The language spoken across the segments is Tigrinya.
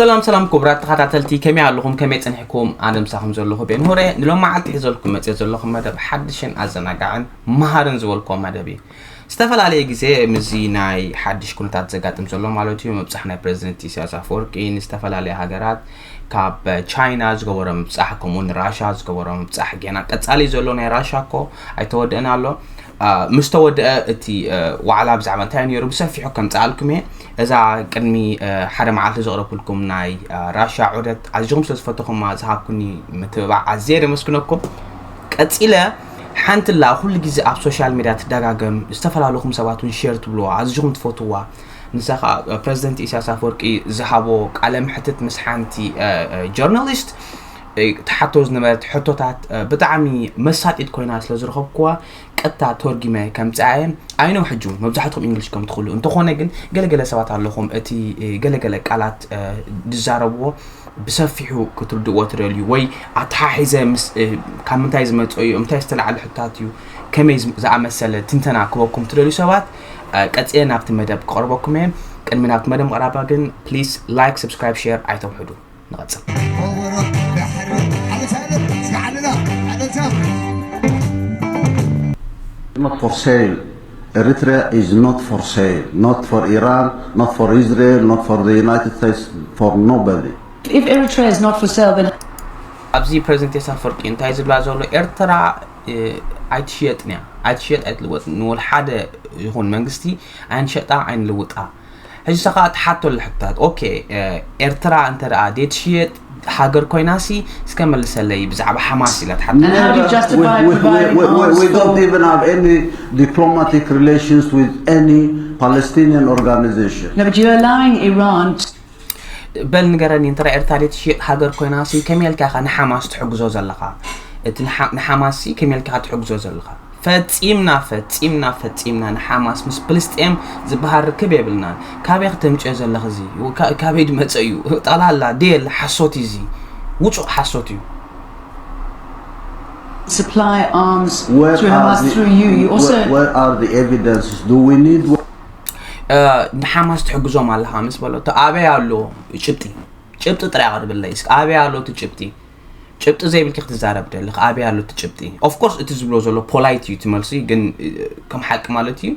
ሰላም ሰላም ክቡራት ተኸታተልቲ፣ ከመይ ኣለኹም? ከመይ ጸኒሕኩም? ኣነ ምሳኹም ዘለኹ ቤን ሆረ። ንሎማዓልቲ ሒዘልኩም መጽየ ዘለኹ መደብ ሓድሽን ኣዘናጋዕን መሃርን ዝበልክዎ መደብ እዩ። ዝተፈላለየ ግዜ ምስዚ ናይ ሓድሽ ኩነታት ዘጋጥም ዘሎ ማለት እዩ፣ ምብጻሕ ናይ ፕረዚደንት ኢሳያስ ኣፈወርቂ ንዝተፈላለየ ሃገራት፣ ካብ ቻይና ዝገበሮ ምብጻሕ፣ ከምኡ ንራሻ ዝገበሮ ምብጻሕ፣ ገና ቀጻሊ ዘሎ ናይ ራሻ እኮ ኣይተወደአን ኣሎ። ምስ ተወደአ እቲ ዋዕላ ብዛዕባ እንታይ ነይሩ ብሰፊሑ ከምጽኣልኩም እየ። እዛ ቅድሚ ሓደ መዓልቲ ዘቕረብኩልኩም ናይ ራሻ ዑደት ኣዝኹም ስለ ዝፈተኹማ ዝሃብኩኒ ምትብባዕ ኣዝየ ደመስግነኩም። ቀጺለ ሓንቲ ላ ኩሉ ግዜ ኣብ ሶሻል ሚድያ ትደጋገም፣ ዝተፈላለኹም ሰባት እውን ሼር ትብልዋ፣ ኣዝኹም ትፈትዋ። ንሳ ከዓ ፕረዚደንት ኢሳያስ ኣፈወርቂ ዝሃቦ ቃለ መሕትት ምስ ሓንቲ ጆርናሊስት ትሓቶ ዝነበረት ሕቶታት ብጣዕሚ መሳጢት ኮይና ስለ ዝረኸብኩዋ ቀጥታ ተርጉመ ከምፅኣየ። ኣይነው ሕጂ እውን መብዛሕትኹም እንግሊሽ ከም ትኽእሉ እንተኾነ ግን ገለገለ ሰባት ኣለኹም እቲ ገለገለ ቃላት ዝዛረብዎ ብሰፊሑ ክትርድእዎ ትደልዩ ወይ ኣተሓሒዘ ምስ ካብ ምንታይ ዝመፀ እዩ፣ እንታይ ዝተላዕለ ሕታት እዩ፣ ከመይ ዝኣመሰለ ትንተና ክበኩም ትደልዩ ሰባት ቀፅየ ናብቲ መደብ ክቐርበኩም እየ። ቅድሚ ናብቲ መደብ ምቕራባ ግን ፕሊስ ላይክ፣ ሰብስክራይብ፣ ሼር ኣይተውሕዱ። ንቐፅል። Not for sale. Eritrea is not for sale. Not for Iran, not for Israel, not for the United States, for nobody. If Eritrea is not for sale, then ኣብዚ ፕረዚደንት ኢሳያስ ኣፈወርቂ እንታይ ዝብላ ዘሎ ኤርትራ ኣይትሽየጥን እያ፣ ኣይትሽየጥ ኣይትልወጥ ንወል ሓደ ይኹን መንግስቲ ኣይንሸጣ ኣይንልውጣ። ሕጂ ንሳ ከዓ ትሓቶ ኣላ ሕቶታት። ኦኬ ኤርትራ እንተ ደኣ ዘይትሽየጥ ሃገር ኮይናሲ እስከ መልሰለይ ብዛዕባ ሓማስ ኢላ ትሓቶ። And how do you justify we, we, providing we, we, arms we don't for even have any diplomatic relations with any Palestinian organization. No, but you're allowing Iran to በል ንገረኒ እንተ ኤርትራ ዘይትሽየጥ ሃገር ኮይናሲ ከመይ ኢልካ ኢኻ ንሓማስ ትሕግዞ ዘለኻ? እቲ ንሓ- ንሓማስሲ ከመይ ኢልካ ኢኻ ትሕግዞ ዘለኻ? ፈጺምና ፈጺምና ፈጺምና ንሓማስ ምስ ፍልስጤም ዝበሃል ርክብ የብልናን። ካበይ ከተምጽኦ ዘለኺ እዚ? ካ- ካበይ ድመጸ እዩ? ጠቕላላ ዴል ሓሶት እዩ እዚ። ውጹእ ሓሶት እዩ። supply arms Where through are Hamas the, through you. You also where, where are the evidences? Do we need one? ንሓማስ ትሕግዞም ኣለኻ ምስ በሎ እቲ ኣበይ ኣሎ ጭብጢ? ጭብጢ ጥራይ ኣቕርብለይ እስኪ። ኣበይ ኣሎ እቲ ጭብጢ? ጭብጢ ዘይብልኪ ክትዛረብ ደለኺ ኣበይ ኣሎ እቲ ጭብጢ? Of course እቲ ዝብሎ ዘሎ ፖላይት እዩ እቲ መልሲ፣ ግን ከም ሓቂ ማለት እዩ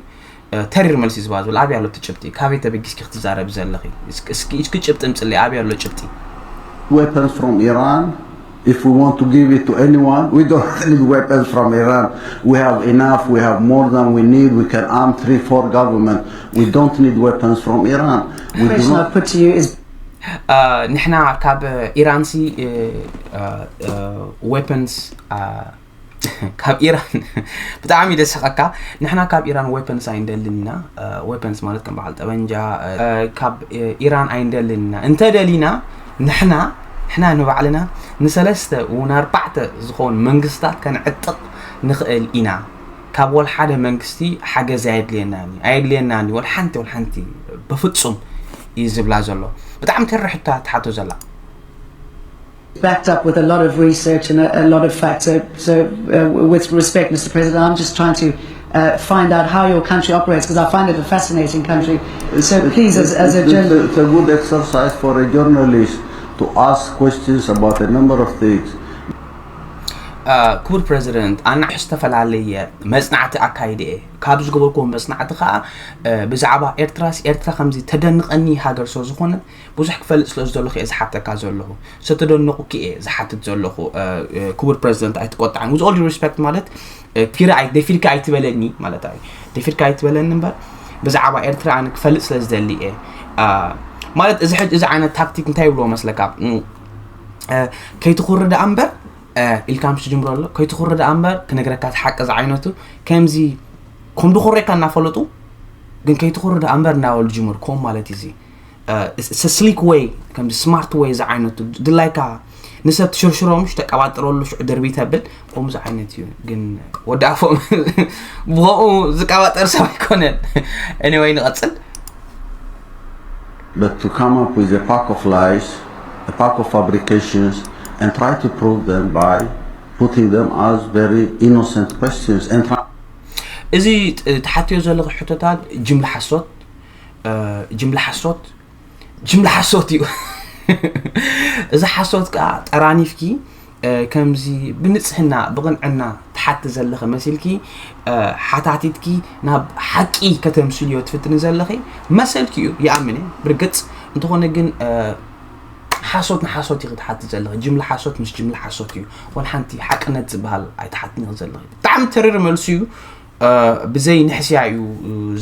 ተሪር መልሲ ዝባ ዝብል ኣበይ ኣሎ እቲ ጭብጢ? ካበይ ተበጊስኪ ክትዛረብ ዘለኺ? እስኪ እስኪ እስኪ ጭብጢ ምጽለይ ኣበይ ኣሎ ጭብጢ? Weapons from Iran. If we want to give it to anyone, we don't need weapons from Iran. We have enough. We have more than we need. We can arm three, four government. We don't need weapons from Iran. We do question not. I've put to you is ንሕና ካብ ኢራንሲ weapons ካብ ኢራን ብጣዕሚ ደስቀካ። ንሕና ካብ ኢራን weapons ኣይንደልን ኢና። Weapons ማለት ከም በዓል ጠበንጃ ካብ ኢራን ኣይንደልን ኢና። እንተደሊና ንሕና ንሕና ንባዕልና ንሰለስተ እውን ኣርባዕተ ዝኾኑ መንግስታት ከነዕጥቕ ንኽእል ኢና። ካብ ወል ሓደ መንግስቲ ሓገዝ ኣየድልየናን እዩ፣ ኣየድልየናን እዩ ወል ሓንቲ ወል ሓንቲ በፍጹም እዩ ዝብላ ዘሎ። ብጣዕሚ ተሪር ሕቶ ትሓቶ ዘላ። backed up with a lot of research and a, a lot of facts. So, so uh, with respect, Mister President, I'm just trying to uh, find out how your country operates because I find it a fascinating country. So please, as, as a It's, it's, journalist. it's a good exercise for a journalist to ask questions about a number of things. ክቡር ፕረዚደንት፣ ኣነ ዝተፈላለየ መፅናዕቲ ኣካይደ እየ። ካብ ዝገበርክዎ መፅናዕቲ ከዓ ብዛዕባ ኤርትራስ ኤርትራ ከምዚ ተደንቐኒ ሃገር ስለ ዝኾነት ብዙሕ ክፈልጥ ስለ ዝደለኹ እየ ዝሓተካ ዘለኹ። ዝተደነቑኪ እየ ዝሓትት ዘለኹ። ክቡር ፕረዚደንት ኣይትቆጣዕን። With all due respect ማለት ፊረ ኣይ ደፊርካ ኣይትበለኒ ማለት ኣይ ደፊርካ ኣይትበለኒ እምበር ብዛዕባ ኤርትራ ኣነ ክፈልጥ ስለ ዝደሊ እየ። ማለት እዚ ሕጂ እዚ ዓይነት ታክቲክ እንታይ ይብልዎ መስለካ? ከይትኹሪ ደኣ እምበር ኢልካ ምስ ትጅምሮ ኣሎ ከይትኹሪ ደኣ እምበር ክነግረካ እቲ ሓቂ ዝዓይነቱ ከምዚ ከም ድኹሬካ እናፈለጡ ግን ከይትኹሪ ደኣ እምበር እናበሉ ጅምር ኮም ማለት እዩ። እዚ ስሊክ ወይ ከምዚ ስማርት ወይ ዝዓይነቱ ድላይካ ንሰብ ትሽርሽሮ ምሽ ተቀባጥረሉ ሽዑ ደርቢ ተብል ከምዚ ዓይነት እዩ። ግን ወዲ ኣፎም ብኸምኡ ዝቀባጠር ሰብ ኣይኮነን። Anyway ንቐጽል። But to come up with a pack of lies, a pack of fabrications, and try to prove them by putting them as very innocent questions and try እዚ ትሓትዮ ዘለኹ ሕቶታት ጅምላ ሓሶት ጅምላ ሓሶት ጅምላ ሓሶት እዩ። እዚ ሓሶት ከዓ ጠራኒፍኪ ከምዚ ብንጽህና ብቕንዕና ትሓቲ ዘለኺ መሲልኪ ሓታቲትኪ ናብ ሓቂ ከተምስልዮ ትፍትኒ ዘለኺ መሰልኪ እዩ፣ ይኣምን እየ ብርግጽ። እንተኾነ ግን ሓሶት ንሓሶት ኢኺ ትሓቲ ዘለኺ። ጅምላ ሓሶት ምስ ጅምላ ሓሶት እዩ። ወላ ሓንቲ ሓቅነት ዝበሃል ኣይትሓትን ኢኺ ዘለኺ። ብጣዕሚ ተሪር መልሲ እዩ። ብዘይ ንሕስያ እዩ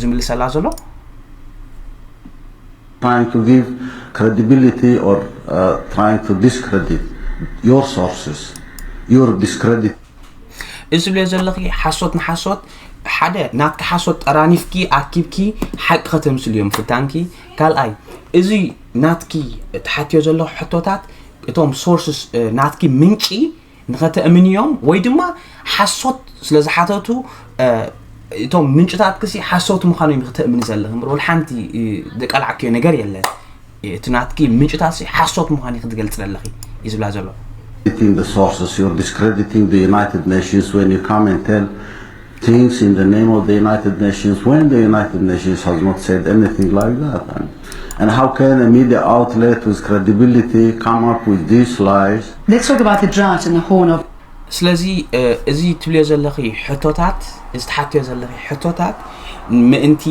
ዝምልሰላ ዘሎ። Trying to give credibility or uh, trying to discredit your sources, your discredit. እዚ ዝብልዮ ዘለኺ ሓሶት ንሓሶት ሓደ ናትኪ ሓሶት ጠራኒፍኪ ኣኪብኪ ሓቂ ከተምስልዮ ምፍታንኪ። ካልኣይ እዚ ናትኪ ትሓትዮ ዘለኹ ሕቶታት እቶም sources ናትኪ ምንጪ ንኸተእምንዮም ወይ ድማ ሓሶት ስለ ዝሓተቱ እቶም ምንጭታትክሲ ሓሰውቲ ምዃኖም ኢኺ ተእምኒ ዘለኺ እምበር ወላ ሓንቲ ደቃልዓክዮ ነገር የለን። እቲ ናትኪ ምንጭታትሲ ሓሶት ምዃኑ ኢኺ ትገልጽ ዘለኺ እዩ ዝብላ ዘሎ። Discrediting the sources, you're discrediting the United Nations when you come and tell things in the name of the United Nations when the United Nations has not said anything like that. And, and how can a media outlet with credibility come up with these lies? Let's talk about the drought in the Horn of ስለዚ እዚ ትብልዮ ዘለኺ ሕቶታት እዚ ትሓትዮ ዘለኺ ሕቶታት ምእንቲ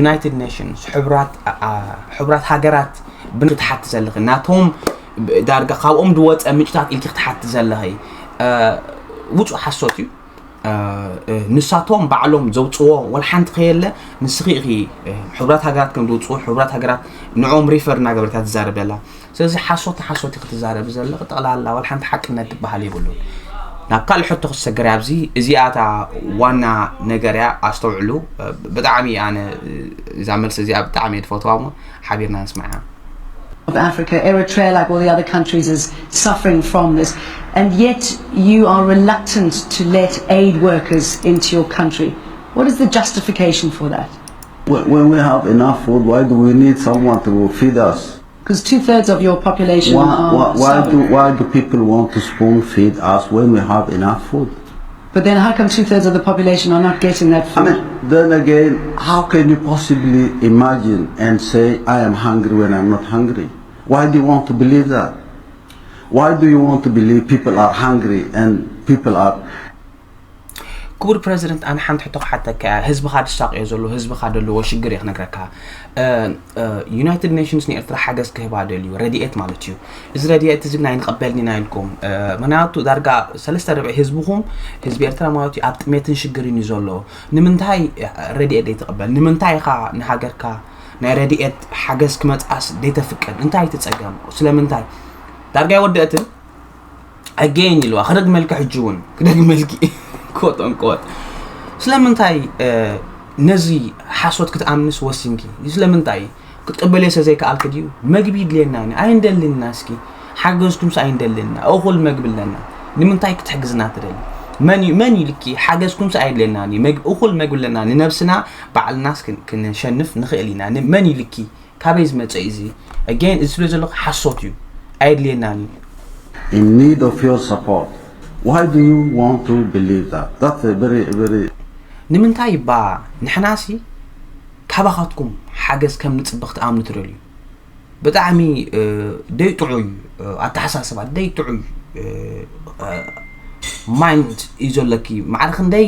United Nations ሕቡራት ሕቡራት ሃገራት ብን ትሓቲ ዘለኺ ናቶም ዳርጋ ካብኦም ዝወፀ ምንጭታት ኢልኪ ክትሓቲ ዘለኺ ውፁእ ሓሶት እዩ። ንሳቶም ባዕሎም ዘውፅዎ ወላ ሓንቲ ከየለ ንስኺ ኢኺ ሕቡራት ሃገራት ከም ዝውፅኡ ሕቡራት ሃገራት ንዕኦም refer እናገበርካ ትዛረብ ዘላ። ስለዚ ሓሶት ንሓሶት ኢኺ ትዛረቢ ዘለኺ። ጠቕላላ ወላ ሓንቲ ሓቅነት ዝበሃል የብሉን። ናብ ካልእ ሕቶ ክሰገር ኣብዚ እዚኣ እታ ዋና ነገር እያ። ኣስተውዕሉ። ብጣዕሚ ኣነ እዛ መልሲ እዚኣ ብጣዕሚ እየ ዝፈትዋ እሞ ሓቢርና ንስምዓ። of Africa, Eritrea, like all the other countries, is suffering from this. And yet you are reluctant to let aid workers into your country. What is the justification for that? When we have enough food, why do we need someone to feed us? Because two thirds of your population why, are. Why, why, do, why do people want to spoon feed us when we have enough food? But then how come two thirds of the population are not getting that food? I mean, then again, how can you possibly imagine and say, I am hungry when I'm not hungry? Why do you want to believe that? Why do you want to believe people are hungry and people are ክቡር ፕረዚደንት ኣነ ሓንቲ ሕቶ ክሓተካ እያ። ህዝብኻ ድሳቅዮ ዘሎ ህዝብኻ ደለዎ ሽግር እየ ክነግረካ። ዩናይትድ ኔሽንስ ንኤርትራ ሓገዝ ክህባ ደልዩ ረድኤት ማለት እዩ። እዚ ረድኤት እዚ ግን ኣይንቐበልን ኢና ኢልኩም። ምክንያቱ ዳርጋ ሰለስተ ርብዒ ህዝብኹም ህዝቢ ኤርትራ ማለት እዩ ኣብ ጥሜትን ሽግርን እዩ ዘሎ። ንምንታይ ረድኤት ዘይትቐበል? ንምንታይ ኢኻ ንሃገርካ ናይ ረድኤት ሓገዝ ክመፅኣስ ዘይተፍቅድ? እንታይ እቲ ፀገም? ስለምንታይ? ዳርጋ ኣይወደእትን። ኣገይን ኢልዋ ክደግመልኪ ሕጂ እውን ክደግመልኪ ኮት ኦንኮት ስለምንታይ ነዚ ሓሶት ክትኣምንስ ወሲንኪ? ስለምንታይ ክትቅበልዮ ስለ ዘይከኣልኪ ድዩ? መግቢ ይድልየና ኒ ኣይንደልን ኢና እስኪ ሓገዝኩም ስ ኣይንደልን ኢና እኹል መግቢ ኣለና። ንምንታይ ክትሕግዝና ትደሊ? መን እዩ መን ኢልኪ ሓገዝኩም ስ ኣየድልየና ኒ መግ እኹል መግቢ ኣለና ንነብስና ባዕልናስ ክን- ክንሸንፍ ንኽእል ኢና። ን- መን ኢልኪ ካበይ ዝመፀ እዩ እዚ? Again እዚ ትብሎ ዘለኹ ሓሶት እዩ። ኣየድልየናን እዩ። In need of your support. Why do you want to believe that? That's a very, very ንምንታይ እባ ንሕናሲ ካባኻትኩም ሓገዝ ከም ንፅበ ክትኣምኑ ትደልዩ? ብጣዕሚ ደይ ጥዑይ ኣተሓሳስባ ደይ ጥዑይ mind እዩ ዘለኪ። ማዕረ ክንደይ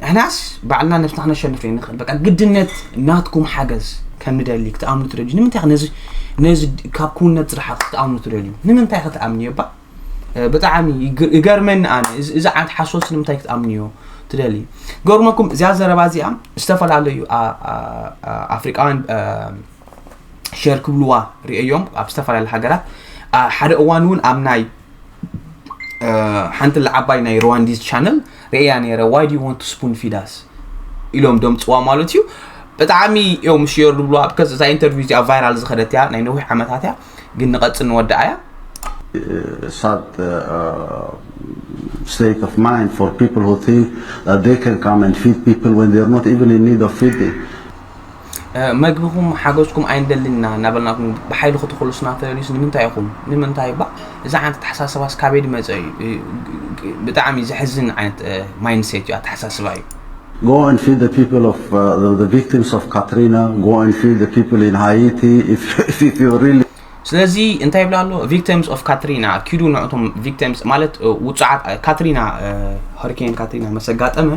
ንሕናስ ባዕልና ነብስና ክነሸንፍ ዘይንኽእል በቃ ግድነት ናትኩም ሓገዝ ከም ንደሊ ክትኣምኑ ትደልዩ? ንምንታይ ኢኻ ነዚ ነዚ ካብ ክውነት ዝረሓቕ ክትኣምኑ ትደልዩ? ንምንታይ ክትኣምንዮ እባ? ብጣዕሚ ይገርመኒ ኣነ እዚ ዓይነት ሓሶት ንምንታይ ክትኣምንዮ ትደሊ? ገርመኩም እዚኣ ዘረባ እዚኣ ዝተፈላለዩ ኣፍሪቃውያን share ክብልዋ ርእዮም ኣብ ዝተፈላለዩ ሃገራት ሓደ እዋን እውን ኣብ ናይ ሓንቲ ለዓባይ ናይ Rwandese channel ርእያ ነይረ why do you want to spoon feed us ኢሎም ደምፅዋ ማለት እዩ። ብጣዕሚ እዮም share ዝብልዋ because እዛ interview እዚኣ viral ዝኸደት እያ ናይ ነዊሕ ዓመታት እያ ግን ንቐፅል ንወድኣ እያ። Sad state of mind for people who think that they can come and feed people when they're not even in need of feeding. መግብኹም ሓገዝኩም ኣይንደልን ኢና እናበልናኩም ብሓይሊ ክትኹልሱና ተደልዩስ ንምንታይ ኢኹም? ንምንታይ እባ? እዚ ዓይነት ኣተሓሳስባስ ካበይ ዝመፀ እዩ? ብጣዕሚ ዘሕዝን ዓይነት mindset እዩ ኣተሓሳስባ እዩ። Go and feed the people of uh, the, the victims of Katrina. Go and feed the people in Haiti. If, if, if you really ስለዚ እንታይ ይብላ ኣሎ? Victims of Katrina፣ ኪዱ ንዕቶም victims ማለት ውፅዓት ካትሪና፣ ሀሪኬን ካትሪና መሰጋጠመ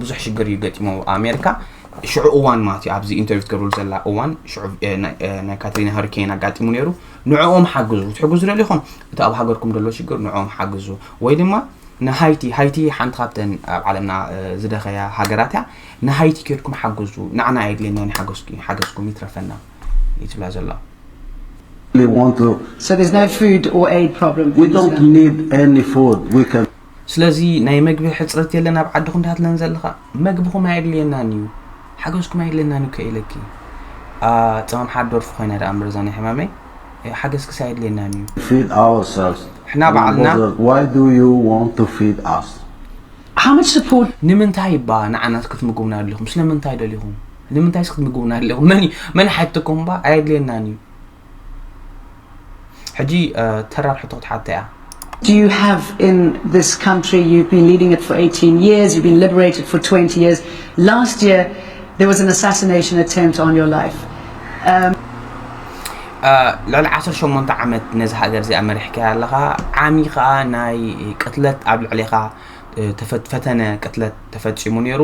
ብዙሕ ሽግር እዩ ገጢሞ ኣሜሪካ። ሽዑ እዋን ማለት እዩ ኣብዚ ኢንተርቪው ትገብርሉ ዘላ እዋን ናይ ካትሪና ሀሪኬን ኣጋጢሙ ነይሩ። ንዕኦም ሓግዙ፣ ትሕግዙ ደሊኹም እቲ ኣብ ሃገርኩም ዘሎ ሽግር ንዕኦም ሓግዙ፣ ወይ ድማ ንሃይቲ፣ ሃይቲ ሓንቲ ካብተን ኣብ ዓለምና ዝደኸያ ሃገራት እያ። ንሃይቲ ኬድኩም ሓግዙ፣ ንዓና ኣየድልየናን ሓገዝኩም ይትረፈና እዩ ትብላ ዘሎ። We want to. So there's no food or aid problem. We don't need any food. We can. ስለዚ ናይ መግቢ ሕፅረት የለን ኣብ ዓድኹም እንዳትለን ዘለኻ፣ መግብኹም ኣየድልየናን እዩ፣ ሓገዝኩም ኣየድልየናን እዩ ከኢለኪ። ፀማም ሓደርፉ ኮይና ደኣ እምበር እዛ ናይ ሕማመይ ሓገዝክስ ኣየድልየናን እዩ። Feed ourselves. ሕና በዓልና Why do you want to feed us? How much support? ንምንታይ ባ ንዓናስ ክትምግቡና ደሊኹም? ስለምንታይ ደሊኹም? ንምንታይስ ክትምግቡና ደሊኹም? መን እዩ- መን ሓትኩም ባ ኣየድልየናን እዩ። ሕጂ ተራር ሕቶ ክትሓታ እያ። Do you have in this country? You've been leading it for eighteen years, you've been liberated for twenty years. Last year, there was an assassination attempt on your life. Um, ልዕሊ ዓሰርተ ሸሞንተ ዓመት ነዚ ሃገር እዚኣ መሪሕካያ ኣለኻ። ዓሚ ከዓ ናይ ቅትለት ኣብ ልዕሌኻ ተፈት- ፈተነ ቅትለት ተፈፂሙ ነይሩ።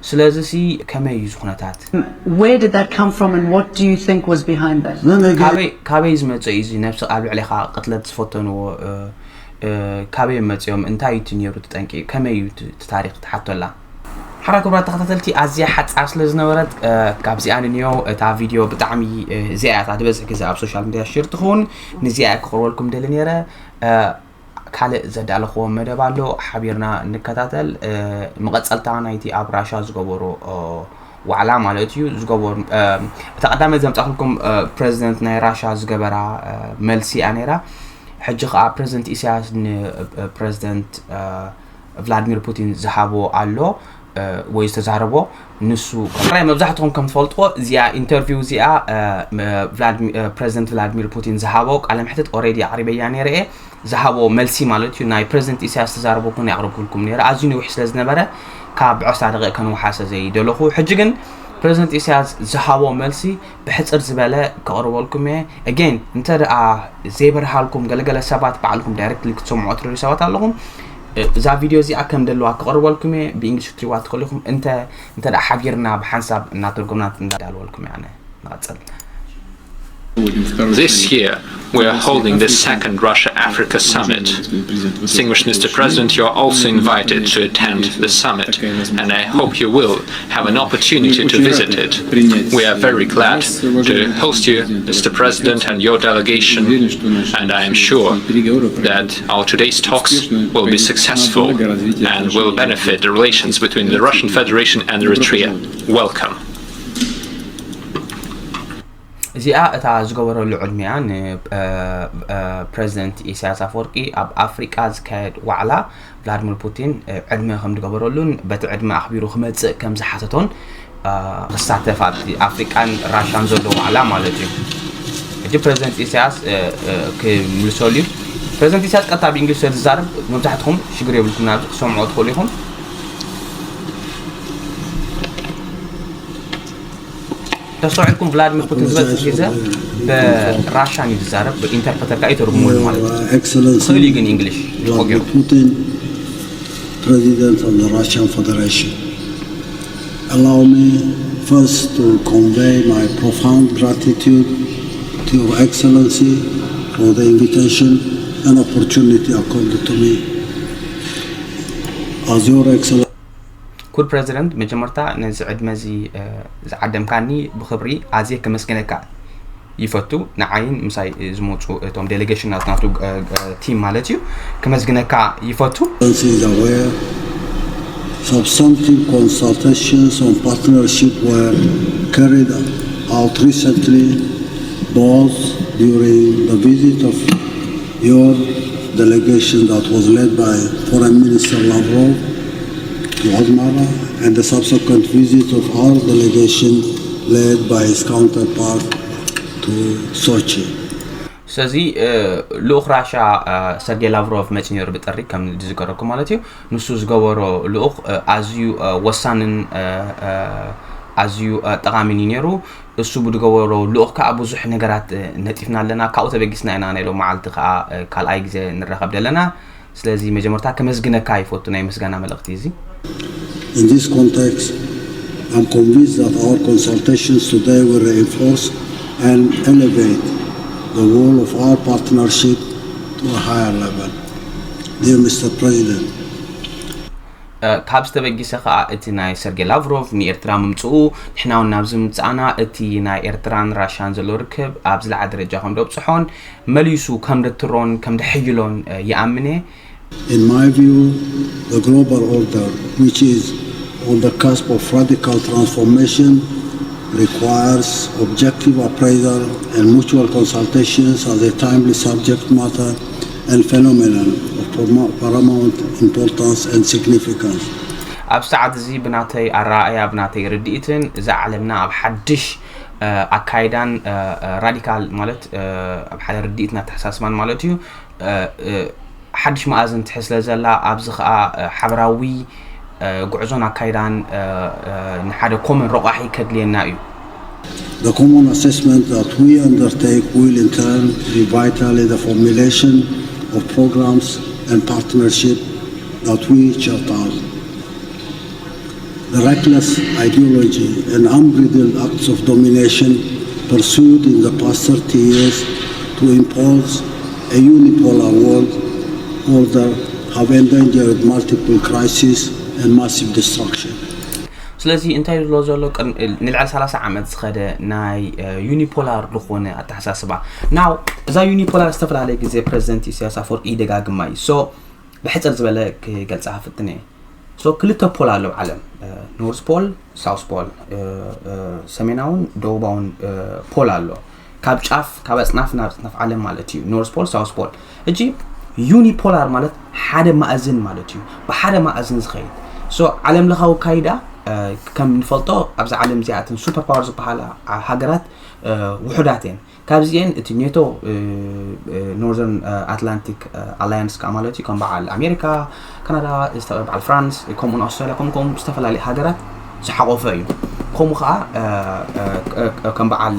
ስለዚ ሲ ከመይ እዩ ዝኩነታት? Where did that come from and what do you think was behind that? Then again, ካበይ ካበይ ዝመፀ እዩ እዚ ነብሲ ኣብ ልዕሌኻ ቅትለት ዝፈተንዎ? ካበይ መፅኦም? እንታይ እዩ እቲ ነይሩ እቲ ጠንቂ? ከመይ እዩ እቲ ታሪክ ትሓቶላ? ሓራ ክብራት ተኸታተልቲ፣ ኣዝያ ሓፃር ስለ ዝነበረት ካብዚኣ ንንዮ እታ ቪድዮ ብጣዕሚ እዚኣ እያ እታ ዝበዝሕ ግዜ ኣብ ሶሻል ሚድያ ሽር ትኸውን። ንዚኣ እያ ክቕርበልኩም ደሊ ነይረ። ካልእ ዘዳለኽዎ መደብ ኣሎ፣ ሓቢርና ንከታተል። መቐፀልታ ናይቲ ኣብ ራሻ ዝገበሮ ዋዕላ ማለት እዩ ዝገበሩ። እታ ቀዳመት ዘምፃእኩልኩም ፕሬዚደንት ናይ ራሻ ዝገበራ መልሲ እያ ነይራ። ሕጂ ከዓ ፕሬዚደንት ኢሳያስ ንፕሬዚደንት ቭላድሚር ፑቲን ዝሃቦ ኣሎ ወይ ዝተዛረቦ ንሱ። ጥራይ መብዛሕትኹም ከም ትፈልጥዎ እዚኣ ኢንተርቪው እዚኣ ፕሬዚደንት ቭላድሚር ፑቲን ዝሃቦ ቃለ መሕትት ኦሬዲ ኣቕሪበያ ነይረ እየ። ዝሃቦ መልሲ ማለት እዩ። ናይ ፕሬዚደንት ኢሳያስ ዝተዛረቦ ኩን ያቕረብኩልኩም ነይረ። ኣዝዩ ነዊሕ ስለ ዝነበረ ካብ ዕስራ ደቂቕ ከንውሓሰ ዘይደለኹ። ሕጂ ግን ፕሬዚደንት ኢሳያስ ዝሃቦ መልሲ ብሕፅር ዝበለ ከቕርበልኩም እየ። Again እንተ ደኣ ዘይበርሃልኩም ገለገለ ሰባት ባዕልኹም ዳይሬክትሊ ክትሰምዑ ትደልዩ ሰባት ኣለኹም። እዛ ቪድዮ እዚኣ ከም ደለዋ ክቕርበልኩም እየ። ብእንግሊሽ ክትሪዋ ትኽእሉ ኢኹም። እንተ እንተ ደኣ ሓቢርና ብሓንሳብ እናተርጎምና እንዳዳልወልኩም እየ። ኣነ ንቐፅል። This year, we are holding the second Russia Africa Summit. Distinguished Mister President, you are also invited to attend the summit, and I hope you will have an opportunity to visit it. We are very glad to host you, Mister President, and your delegation, and I am sure that our today's talks will be successful and will benefit the relations between the Russian Federation and Eritrea. Welcome. እዚኣ እታ ዝገበረሉ ዕድመያ ንፕረዚደንት ኢሳያስ ኣፈወርቂ ኣብ ኣፍሪቃ ዝካየድ ዋዕላ ቭላድሚር ፑቲን ዕድመ ከም ዝገበረሉን በቲ ዕድመ ኣኽቢሩ ክመፅእ ከም ዝሓተቶን ክሳተፍ ኣብቲ ኣፍሪቃን ራሻን ዘሎ ዋዕላ ማለት እዩ። ሕጂ ፕረዚደንት ኢሳያስ ክምልሰሉ እዩ። ፕረዚደንት ኢሳያስ ቀጥታ ብእንግሊዝ ስለ ዝዛረብ መብዛሕትኹም ሽግር የብልኩም ናብዚ ክሰምዖ ትኽእሉ ኢኹም። ተስተውዒልኩም ቭላድሚር ፑቲን ዝበፅሕ ግዜ ብራሻን እዩ ዝዛረብ፣ ብኢንተርፕረተር ከዓ ይተርጉመሉ ማለት እዩ። Excellency ክእል እዩ ግን እንግሊሽ ተቆጊሩ። Vladimir Putin, President of the Russian Federation. Allow me first to convey my profound gratitude to Your Excellency for the invitation and opportunity accorded to me. As Your Excellency, ክቡር ፕረዚደንት፣ መጀመርታ ነዚ ዕድመ እዚ ዝዓደምካኒ ብኽብሪ ኣዝየ ከመስግነካ ይፈቱ። ንዓይን ምሳይ ዝመፁ እቶም ዴሌጌሽን ናቱ ቲም ማለት እዩ ከመስግነካ ይፈቱ። Excellency is aware, substantive consultations on partnership were carried out recently, both during the visit of your delegation that was led by Foreign Minister Lavrov to Asmara and the subsequent visit of our delegation led by his counterpart to Sochi. ስለዚ ልኡኽ ራሻ ሰርጌ ላቭሮቭ መፂ ነይሩ ብጥሪ ከም ዝዝከረኩም ማለት እዩ። ንሱ ዝገበሮ ልኡኽ ኣዝዩ ወሳንን ኣዝዩ ጠቓሚን እዩ ነይሩ። እሱ ብዝገበሮ ልኡኽ ከዓ ብዙሕ ነገራት ነጢፍና ኣለና። ካብኡ ተበጊስና ኢና ናይ ሎም መዓልቲ ከዓ ካልኣይ ግዜ ንራኸብ ዘለና። ስለዚ መጀመርታ ከመስግነካ ይፈቱ ናይ ምስጋና መልእኽቲ እዚ። In this context, I'm convinced that our consultations today will reinforce and elevate the role of our partnership to a higher level. Dear Mister President, ካብ ዝተበጊሰ ከዓ እቲ ናይ ሰርጌ ላቭሮቭ ንኤርትራ ምምፅኡ ንሕና እውን ናብዚ ምምፃእና እቲ ናይ ኤርትራን ራሻን ዘሎ ርክብ ኣብ ዝለዓለ ደረጃ ከም ደብፅሖን መሊሱ ከም ደትሮን ከም ደሕይሎን ይኣምነ። In my view, the global order, which is on the cusp of radical transformation, requires objective appraisal and mutual consultations as a timely subject matter and phenomenon of paramount importance and significance. ኣብ ሰዓት እዚ ብናተይ ኣረኣእያ ብናተይ ርድኢትን እዛ ዓለምና ኣብ ሓድሽ ኣካይዳን ራዲካል ማለት ኣብ ሓደ ርድኢትን ኣተሓሳስባን ማለት እዩ ሓድሽ መኣዝን ትሕዝ ስለ ዘላ ኣብዚ ከዓ ሓበራዊ ጉዕዞን ኣካይዳን ንሓደ ኮመን ረቋሒ ከድልየና እዩ። The common assessment that we undertake will in turn revitalize the formulation of programs and partnership that we chart out. The reckless ideology and unbridled acts of domination pursued in the past thirty years to impose a unipolar world order have endangered multiple crises and massive destruction. ስለዚ እንታይ ዝብሎ ዘሎ ንልዕሊ ሰላሳ ዓመት ዝኸደ ናይ ዩኒፖላር ዝኾነ ኣተሓሳስባ ናው እዛ ዩኒፖላር ዝተፈላለየ ግዜ ፕረዚደንት ኢሳያስ ኣፈወርቂ ይደጋግማ እዩ። ሶ ብሕፅር ዝበለ ክገልፃ ክፍትን እየ። ሶ ክልተ ፖል ኣሎ ኣብ ዓለም፣ ኖርዝ ፖል፣ ሳውስ ፖል፣ ሰሜናውን ደቡባውን ፖል ኣሎ። ካብ ጫፍ ካብ ኣፅናፍ ናብ ኣፅናፍ ዓለም ማለት እዩ። ኖርዝ ፖል፣ ሳውስ ፖል። እጂ ዩኒፖላር ማለት ሓደ ማእዝን ማለት እዩ። ብሓደ ማእዝን ዝኸይድ ሶ ዓለም ለኻዊ ካይዳ ከም ንፈልጦ ኣብዚ ዓለም እዚኣትን ሱፐር ፓወር ዝበሃላ ሃገራት ውሑዳት እየን። ካብዚኤን እቲ ኔቶ ኖርዘርን ኣትላንቲክ ኣላያንስ ከዓ ማለት እዩ ከም በዓል ኣሜሪካ፣ ካናዳ፣ በዓል ፍራንስ፣ ከምኡን ኣውስትራሊያ ከምኡ ከምኡ ዝተፈላለዩ ሃገራት ዝሓቆፈ እዩ። ከምኡ ከዓ ከም በዓል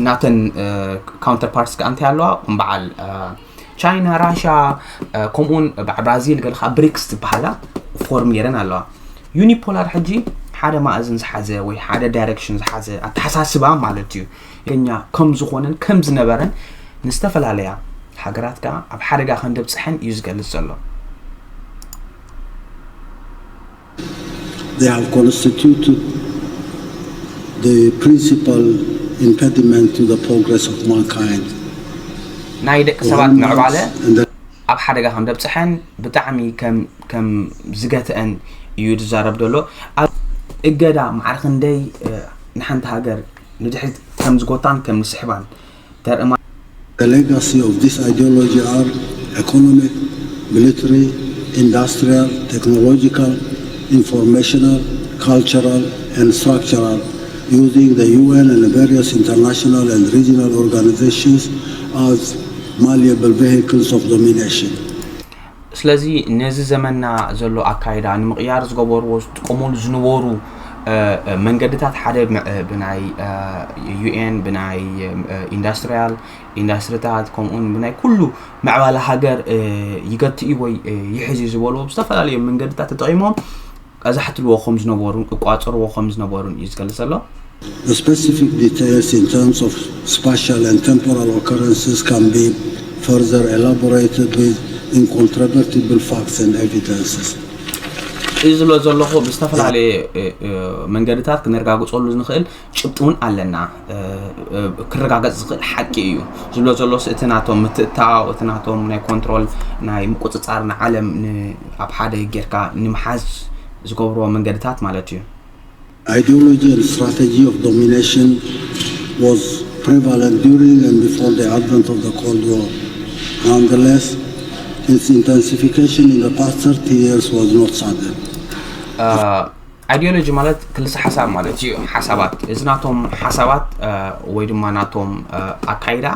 ናተን ካውንተር ፓርትስ ከዓ እንታይ ኣለዋ ከም በዓል ቻይና፣ ራሻ፣ ከምኡውን ብራዚል ገለ ከዓ ብሪክስ ዝበሃላ ፎርም ገይረን ኣለዋ። ዩኒፖላር ሕጂ ሓደ ማእዝን ዝሓዘ ወይ ሓደ ዳይሬክሽን ዝሓዘ ኣተሓሳስባ ማለት እዩ። ገኛ ከም ዝኾነን ከም ዝነበረን ንዝተፈላለያ ሃገራት ከዓ ኣብ ሓደጋ ከም ደብፅሐን እዩ ዝገልፅ ዘሎ። They have constituted the principal impediment to the progress of mankind. ናይ ደቂ ሰባት ምዕባለ ኣብ ሓደጋ ከም ደብፅሐን ብጣዕሚ ከም ከም ዝገትአን እዩ ዝዛረብ ዘሎ። ኣብ እገዳ ማዕረ ክንደይ ንሓንቲ ሃገር ንድሕሪት ከም ዝጎታን ከም ዝስሕባን ተርእማ። The legacy of this ideology are economic, military, industrial, technological, informational, cultural, and structural, using the U N and various international and regional organizations as malleable vehicles of domination. ስለዚ ነዚ ዘመንና ዘሎ ኣካይዳ ንምቕያር ዝገበርዎ ዝጥቀሙሉ ዝነበሩ መንገድታት ሓደ ብናይ ዩኤን ብናይ ኢንዳስትሪያል ኢንዳስትሪታት ከምኡውን ብናይ ኩሉ ምዕባለ ሃገር ይገትእ ወይ ይሕዝ እዩ ዝበልዎ ብዝተፈላለዩ መንገድታት ተጠቒሞም ቀዛሕትልዎ ከም ዝነበሩን እቋፅርዎ ከም ዝነበሩን እዩ ዝገልፅ ዘሎ። The specific details in terms of spatial and temporal occurrences can be further elaborated with incontrovertible facts and evidences. እዚ ዝብሎ ዘለኹ ብዝተፈላለየ መንገድታት ክነረጋግፀሉ ንኽእል ጭብጢ እውን ኣለና። ክረጋገፅ ዝኽእል ሓቂ እዩ ዝብሎ ዘሎ እቲ ናቶም ምትእትታው እቲ ናቶም ናይ ኮንትሮል ናይ ምቁፅፃር ንዓለም ኣብ ሓደ ጌርካ ንምሓዝ ዝገብርዎ መንገድታት ማለት እዩ። Ideology and strategy of domination was prevalent during and before the advent of the Cold War. Nonetheless, its intensification in the past thirty years was not sudden. ኣይዲዮሎጂ ማለት ክልሰ ሓሳብ ማለት እዩ። ሓሳባት እዚ ናቶም ሓሳባት ወይ ድማ ናቶም ኣካይዳ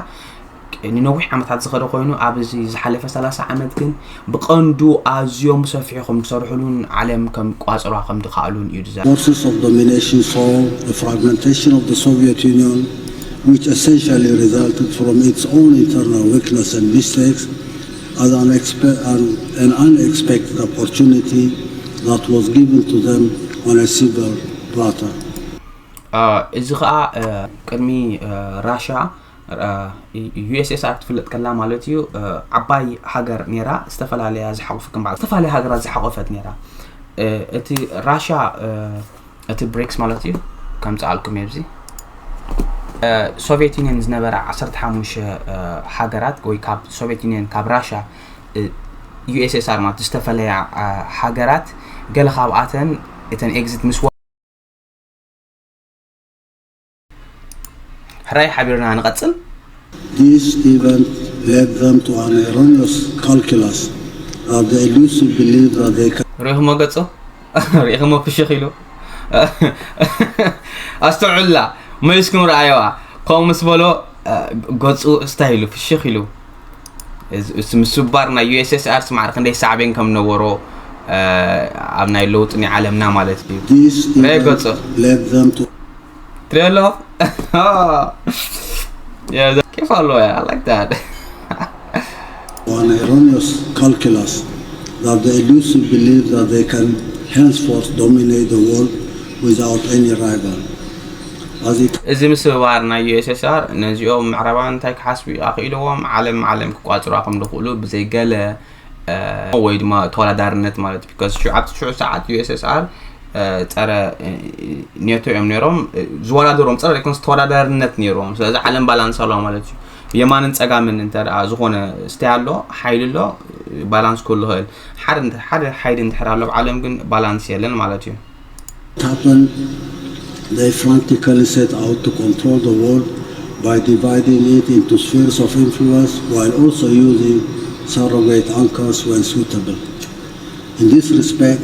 ንነዊሕ ዓመታት ዝኸደ ኮይኑ፣ ኣብዚ ዝሓለፈ ሰላሳ ዓመት ግን ብቐንዱ ኣዝዮም ብሰፊሑ ከም ዝሰርሕሉን ዓለም ከም ቋጽሯ ከም ዝኸኣሉን እዩ ዝዛረብ። Forces of domination saw the fragmentation of the Soviet Union, which essentially resulted from its own internal weakness and mistakes, as an, expe- an, an unexpected opportunity that was given to them on a silver platter. እዚ ኸኣ ቅድሚ ራሻ ዩ ኤስ ኤስ ኣር ክትፍለጥ ከላ ማለት እዩ። ዓባይ ሃገር ነይራ፣ ዝተፈላለያ ዝሓቆፈ ከም በዓል ዝተፈላለያ ሃገራት ዝሓቆፈት ነይራ። እቲ ራሻ እቲ ብሪክስ ማለት እዩ፣ ከምፅኣልኩም ኣብዚ ሶቪየት ዩኒየን ዝነበራ ዓሰርተ ሓሙሽተ ሃገራት ወይ ካብ ሶቪየት ዩኒየን ካብ ራሻ ዩ ኤስ ኤስ ኣር ማለት ዝተፈላለያ ሃገራት፣ ገለ ካብኣተን እተን ኤግዚት ምስ ሕራይ ሓቢርና ንቐጽል። This event led them to an erroneous calculus that they elusive believe that they can ርኢኹሞ ገጹ? ርኢኹሞ ፍሽኽ ኢሉ? ኣስተውዕላ፣ መሊስኩም ረኣየዋ። ከምኡ ምስ በሎ ገጹ ስታይ ኢሉ ፍሽኽ ኢሉ። ምስባር ናይ ዩ ኤስ ኤስ ኣር ስማዕ ክንደይ ሳዕቤን ከም ነበሮ ኣብ ናይ ለውጢ ናይ ዓለምና ማለት እዩ። This There you go, event sir. Led them to ትሪኦ ኣለኹ። ኬፍ ኣለዎ። I like that. An erroneous calculus that they elusive believe that they can henceforth dominate the world without any rival. As it እዚ ምስባር ናይ ዩ ኤስ ኤስ ኣር ነዚኦም ምዕራባውያን እንታይ ክሓስቡ ኣኽኢልዎም፣ ዓለም ዓለም ክቋፅሯ ከም ዝኽእሉ ብዘይ ገለ ወይ ድማ ተወዳዳርነት ማለት እዩ። Because ሽዑ ኣብቲ ሽዑ ሰዓት ዩ ኤስ ኤስ ኣር ፀረ ኔቶ እዮም ነይሮም፣ ዝወዳደሮም ፀረ ዘይኮነስ ተወዳዳርነት ነይሮም። ስለዚ ዓለም ባላንስ ኣለዋ ማለት እዩ። የማንን ፀጋምን እንተ ደኣ ዝኾነ ስታይ ኣሎ፣ ሓይሊ ኣሎ፣ ባላንስ ክህሉ ይኽእል። ሓደ ሓደ ሓይሊ እንድሕር ኣሎ ኣብ ዓለም ግን ባላንስ የለን ማለት እዩ። happened, they frantically set out to control the world by dividing it into spheres of influence while also using surrogate anchors when suitable. In this respect,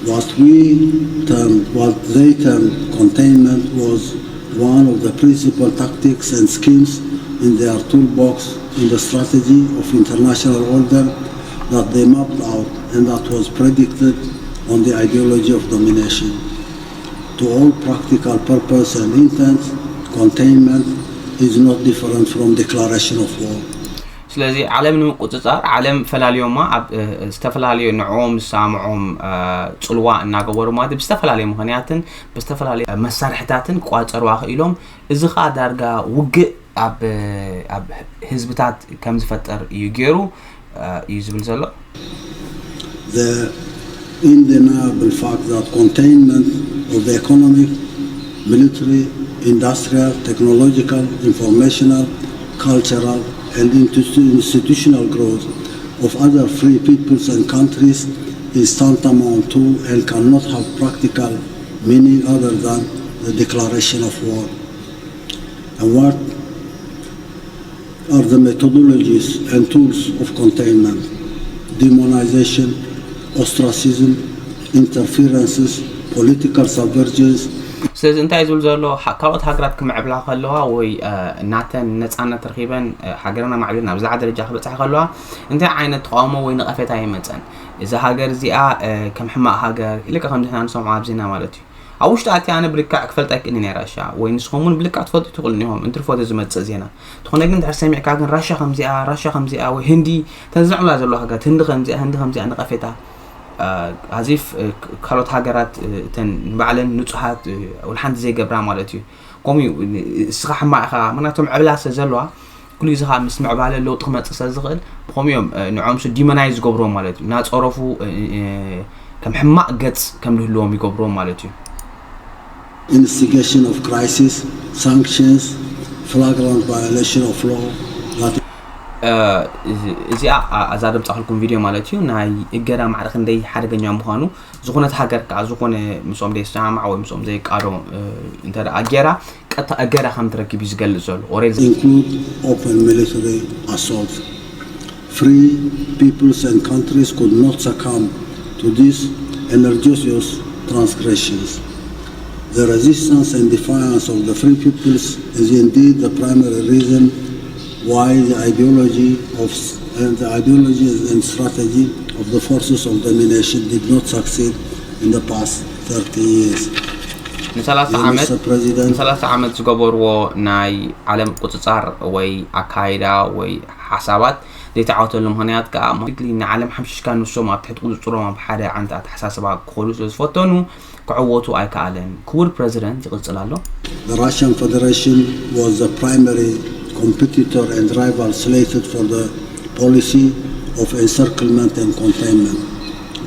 what we termed, what they termed containment was one of the principal tactics and schemes in their toolbox in the strategy of international order that they mapped out and that was predicated on the ideology of domination. To all practical purpose and intent, containment is not different from declaration of war. ስለዚ ዓለም ንምቁፅፃር ዓለም ፈላልዮማ ኣብ ዝተፈላለዩ ንዕኦም ዝሰማምዖም ፅልዋ እናገበሩ ማለት ብዝተፈላለዩ ምኽንያትን ብዝተፈላለዩ መሳርሕታትን ክቋፀሩ ኣኽኢሎም። እዚ ከዓ ዳርጋ ውግእ ኣብ ኣብ ህዝብታት ከም ዝፈጠር እዩ ገይሩ እዩ ዝብል ዘሎ። The undeniable fact that containment of the economic, military, industrial, technological, informational, cultural, and institutional growth of other free peoples and countries is tantamount to and cannot have practical meaning other than the declaration of war. And what are the methodologies and tools of containment? Demonization, ostracism, interferences, political subvergence. ስለዚ እንታይ ዝብል ዘሎ ካልኦት ሃገራት ክምዕብላ ከለዋ ወይ ናተን ነፃነት ረኺበን ሃገርና ማዕቢል ናብ ዝለዓለ ደረጃ ክበፅሓ ከለዋ እንታይ ዓይነት ተቃውሞ ወይ ነቐፌታ ይመፀን? እዛ ሃገር እዚኣ ከም ሕማቕ ሃገር ኢልካ ከምዚ ንሕና ንሰምዖ ኣብ ዜና ማለት እዩ። ኣብ ውሽጢ ኣትያ ኣነ ብልክዕ ክፈልጥ ኣይክእልን እየ ራሻ ወይ ንስኹም እውን ብልክዕ ትፈልጡ ትኽእሉ ኢኹም እንትርፎ ዝመፅእ ዜና። እንተኾነ ግን ድሕር ሰሚዕካ ግን ራሻ ከምዚኣ ራሻ ከምዚኣ ወይ ህንዲ ተዝዕምላ ዘለዋ ሃገራት ህንዲ ከምዚኣ ህንዲ ከምዚኣ ነቐፌታ ኣዚፍ ካልኦት ሃገራት እተን ንባዕለን ንፁሃት ወላ ሓንቲ ዘይገብራ ማለት እዩ። ከምኡ እዩ እስኻ ሕማቕ ኢኻ ምክንያቱም ዕብላ ስለ ዘለዋ ኩሉ ግዜ ከዓ ምስ ምዕባለ ለውጢ ክመፅእ ስለ ዝኽእል ብኸምኡ እዮም ንዖምሱ ዲመናይ ዝገብርዎ ማለት እዩ። እናፀረፉ ከም ሕማቕ ገፅ ከም ዝህልዎም ይገብርዎም ማለት እዩ። Instigation of crisis, sanctions, flagrant violation of law that እዚኣ ኣዛ ደምፃኽልኩም ቪድዮ ማለት እዩ ናይ እገዳ ማዕረ ክንደይ ሓደገኛ ምዃኑ ዝኾነት ሃገር ከዓ ዝኾነ ምስኦም ዘይሰማማዕ ወይ ምስኦም ዘይቃዶ እንተ ደኣ ጌራ ቀጥታ እገዳ ከም ትረክብ እዩ ዝገልጽ ዘሎ። Already include open military assault. Free peoples and countries could not succumb to these egregious transgressions. The resistance and defiance of the free peoples is indeed the primary reason Why the ideology of and the ideology and strategy of the forces of domination did not succeed in the past thirty years. ንሰላሳ Dear ዓመት Mister President, ንሰላሳ ዓመት ዝገበርዎ ናይ ዓለም ቁፅፃር ወይ ኣካይዳ ወይ ሓሳባት ዘይተዓወተሉ ምክንያት ከዓ ንዓለም ሓምሽሽካ ንሶም ኣብ ትሕቲ ቁፅፅሮም ኣብ ሓደ ዓይነት ኣተሓሳስባ ክኸሉ ስለ ዝፈተኑ ክዕወቱ ኣይከኣለን። ክቡር ፕረዚደንት ይቕፅል ኣሎ። The Russian Federation was the primary competitor and rival slated for the policy of encirclement and containment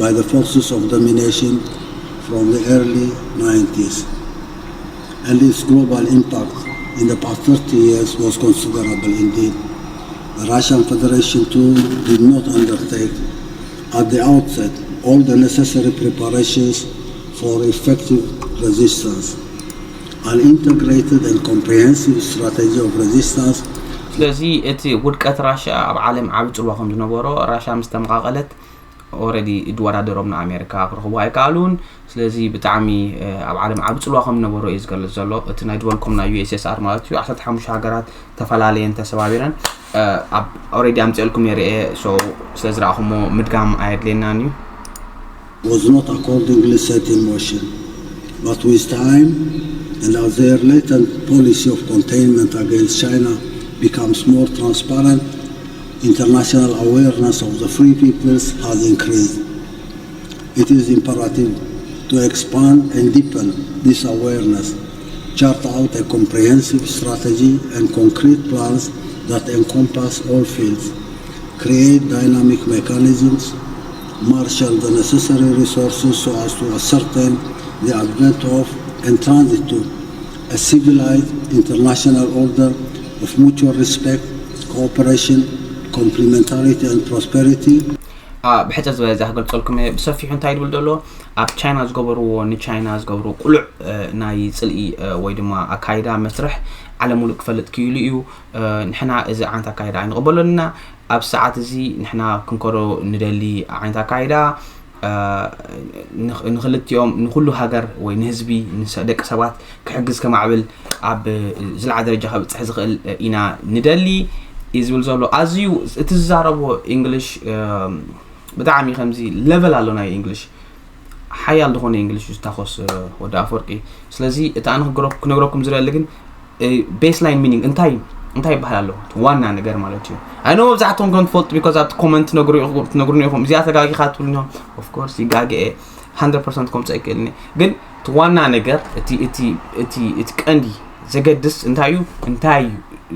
by the forces of domination from the early nineties, and its global impact in the past thirty years was considerable indeed. The Russian Federation too did not undertake at the outset all the necessary preparations for effective resistance. An integrated and comprehensive strategy of resistance ስለዚ እቲ ውድቀት ራሽያ ኣብ ዓለም ዓብ ፅልዋ ከም ዝነበሮ ራሽያ ምስ ተመቃቀለት already ዝወዳደሮም ንኣሜሪካ ክረኽቡ ኣይከኣሉን። ስለዚ ብጣዕሚ ኣብ ዓለም ዓብ ፅልዋ ከም ዝነበሮ እዩ ዝገልፅ ዘሎ። እቲ ናይ ዝበልኩም ናይ U S S R ማለት እዩ ዓሰርተ ሓሙሽተ ሃገራት ተፈላለየን ተሰባቢረን already ኣምፅኤልኩም ነይረ እየ። ስለዚ ረኣኹሞ ምድጋም ኣየድልየናን እዩ። Was not accordingly set in motion. But with time, and as their latent policy of containment against China becomes more transparent, international awareness of the free peoples has increased. It is imperative to expand and deepen this awareness, chart out a comprehensive strategy and concrete plans that encompass all fields, create dynamic mechanisms, marshal the necessary resources so as to ascertain the advent of and transit to a civilized international order of mutual respect, cooperation, complementarity, and prosperity. ብሕፅር ዝበለ እዛ ክገልፀልኩም እየ ብሰፊሑ እንታይ ድብል ዘሎ ኣብ ቻይና ዝገበርዎ ንቻይና ዝገብርዎ ቁሉዕ ናይ ፅልኢ ወይ ድማ ኣካይዳ መስርሕ ዓለም ሙሉእ ክፈልጥ ክኢሉ እዩ። ንሕና እዚ ዓይነት ኣካይዳ ኣይንቕበሎን ኢና። ኣብ ሰዓት እዚ ንሕና ክንከዶ ንደሊ ዓይነት ኣካይዳ ንክልቲኦም ንኩሉ ሃገር ወይ ንህዝቢ ደቂ ሰባት ክሕግዝ ከማዕብል ኣብ ዝለዓ ደረጃ ከብፅሕ ዝኽእል ኢና ንደሊ እዩ ዝብል ዘሎ። ኣዝዩ እቲ ዝዛረቦ English ብጣዕሚ ከምዚ level ኣሎ ናይ English ሓያል ዝኾነ English እዩ ዝታኾስ ወዲ ኣፈወርቂ። ስለዚ እቲ ኣነ ክነግረኩም ዝደሊ ግን baseline meaning እንታይ እንታይ ይበሃል ኣሎ ዋና ነገር ማለት እዩ። I know መብዛሕትኹም ከም ትፈልጡ because ኣብቲ comment ትነግሩኒ ኢኹም እዚኣ ተጋጊኻ ትብሉኒ ኢኹም። Of course ይጋገ እየ፣ hundred percent ከምፅእ ኣይክእልን እየ። ግን እቲ ዋና ነገር እቲ እቲ እቲ እቲ ቀንዲ ዘገድስ እንታይ እዩ እንታይ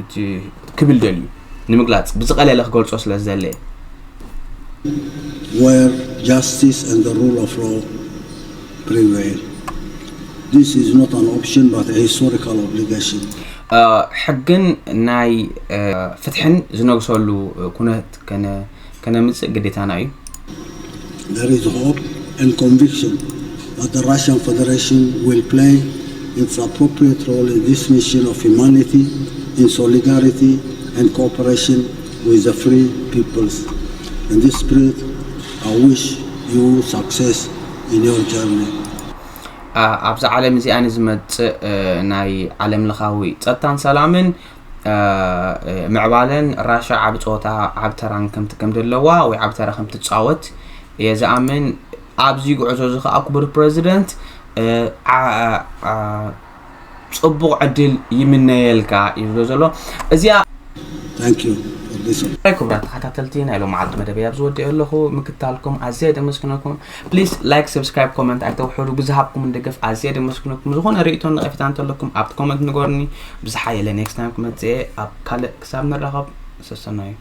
እዩ ክብል ደልዩ ንምግላፅ ብዝቐለለ ክገልፆ ስለ ዝደለ እየ። Where justice and the rule of law prevail. This is not an option but a historical obligation. ሕግን ናይ ፍትሕን ዝነግሰሉ ኩነት ከነምፅእ ግዴታና እዩ። There is hope and conviction that the Russian Federation will play its appropriate role in this mission of humanity in solidarity and cooperation with the free peoples. In this spirit, I wish you success in your journey. ኣብዛ ዓለም እዚኣ ንዝመፅእ ናይ ዓለም ለኻዊ ፀጥታን ሰላምን ምዕባለን ራሻ ዓብ ፀወታ ዓብ ተራን ከምቲ ከም ዘለዋ ወይ ዓብ ተራ ከም ትፃወት እየ ዝኣምን። ኣብዚ ጉዕዞ እዚ ከዓ ክቡር ፕረዚደንት ፅቡቕ ዕድል ይምነየልካ እዩ ዝብሎ ዘሎ። እዚኣ Thank you for this. ክቡራት ተኸታተልቲ ናይ ሎም መዓልቲ መደበይ ኣብ ዝወድእ ኣለኹ ምክታልኩም ኣዝየ ደመስግነኩም። Please like subscribe comment ኣይተውሕዱ ብዝሃብኩም ደገፍ ኣዝየ ደመስግነኩም። ዝኾነ ርእቶ ነቐፊታ እንተለኩም ኣብቲ comment ንገሩኒ። ብዝሓየለ next time ክመፅእ ኣብ ካልእ ክሳብ ንራኸብ ሰሰናዩ።